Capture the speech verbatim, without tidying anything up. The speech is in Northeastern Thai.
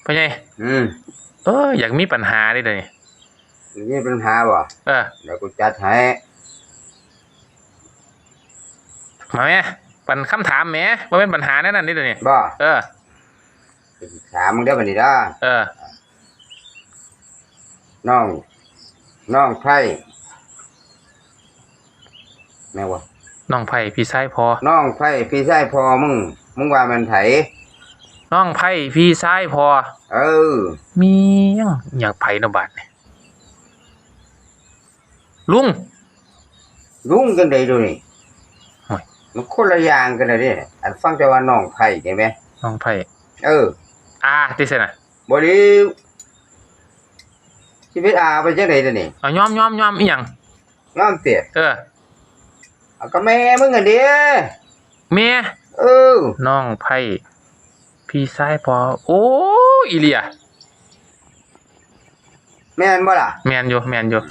พ่อใหญ่ อืม เออ อยากมีปัญหาเด้เดี๋ยวนี้ มีปัญหาบ่ เออ เดี๋ยวกูจัดให้ มาแหมปัญ คำถามแหม บ่แม่นปัญหาแนวนั้นเด้เดี๋ยวนี้ บ่ เออ ถามมึงได้อบัดนี้เด้อ เออ น้อง น้องไพร่แม่นบ่ น้องไพร่พี่ชายพ่อ น้องไพร่พี่ชายพ่อมึง มึงว่ามันไผ น้องไพร่พี่ชายพ่อ เออ มีหยัง หยังไผเนาะบาดนี่ ลุง ลุงจังใด๋ดูนี่ โอ้ย มันคนละอย่างกันเลยเด้ อันฟังแต่ว่าน้องไพร่ใช่ไหม น้องไพร่ เออ อาติซั่นน่ะ บ่ดี สิไปอาไปจังใด๋เด้อนี่ เอายอมยอมยอมอีหยัง น้องเตี้ย เออ เอาก็แม่มึงอันเด้ แม่ เออ น้องไพร่พี่ชายพ่อ โอ้ อีหลีอะ แม่นบ่ล่ะ แม่นอยู่ แม่นอยู่